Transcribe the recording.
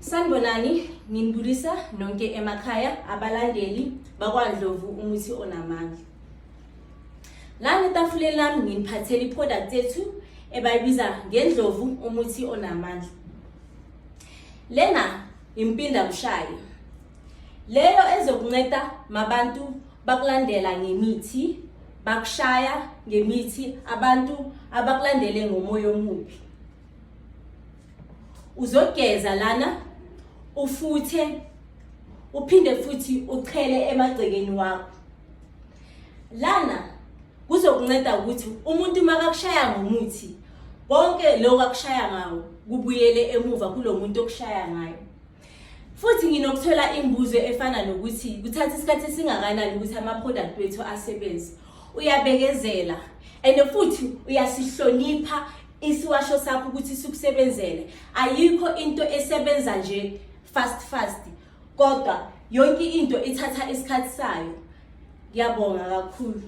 Sanibonani, nginibulisa nonke emakhaya abalandeli bakwaNdlovu umuthi onamandla. Lana etafuleni lami nginiphathele iproduct yethu ebayibiza ngendlovu umuthi onamandla. Lena impinda mshayo. Leyo ezokunceda mabantu bakulandela ngemithi, bakushaya ngemithi abantu abakulandele ngomoya omubi. Uzogeza lana ufuthe uphinde futhi uchele emagcekeni wakho. Lana kuzokunceda ukuthi umuntu makakushaya ngomuthi konke lokho akushaya ngawo kubuyele emuva kulo muntu okushaya ngayo. Futhi nginokuthola imibuzo efana nokuthi kuthatha isikhathi esingakanani ukuthi ama-product wethu asebenze. Uyabekezela and futhi uyasihlonipha isiwasho sakho ukuthi sikusebenzele. Ayikho into esebenza nje fast fast kodwa yonke into ithatha isikhathi sayo. Ngiyabonga kakhulu.